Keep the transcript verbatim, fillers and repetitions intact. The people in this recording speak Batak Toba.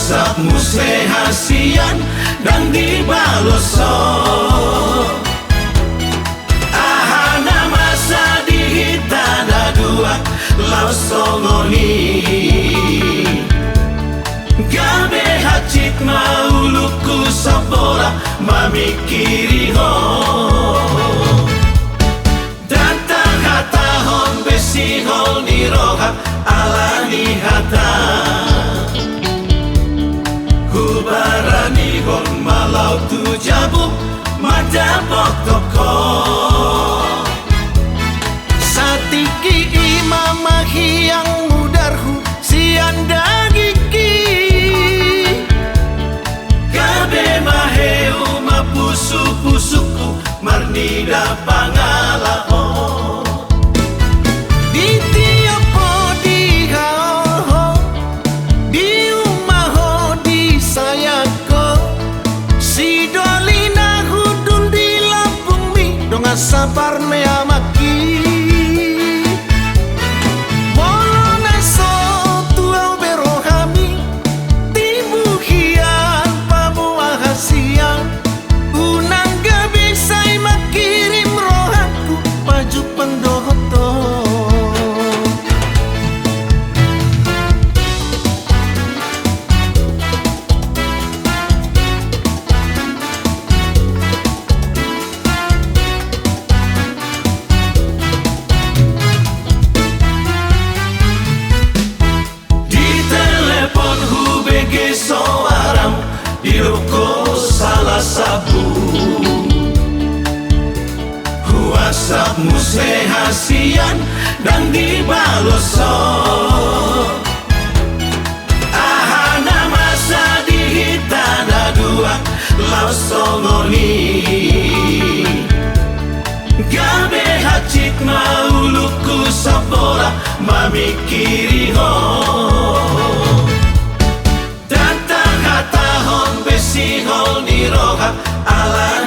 WhatsApp muse hasian, ndang dibalos ho. Aha na masa di hita na dua laos songon i? Gabe hansit ma ulungku sabola mamingkiri ho. Ndang tahatahon be sihol ni roha ala ni hata. Hubaranihon ma laho tu jabu mandapothon ho. Satingki i ma mahiang mudarhu sian dagingki. Gabe maheu ma pusupusungku marnida pangalaho. Di tiop ho, di haol ho, di uma ho, di sayat ho, sidoli na hundul di lambungmi, dongan sapar ni amangki. Molo na so tuau be rohami, tibu hian paboa hasian, unang gabe sai mangkirim rohangku pajumpang dohot ho. Di telepon hubege soaram, didok ho salah sambung. Hu WhatsApp muse hasian, ndang dibalos ho. Aha na masa di hita na dua laos songon i? Gabe hansit ma ulungku sabola mamingkiri ho. Ndang tahatahon be sihol ni roha ala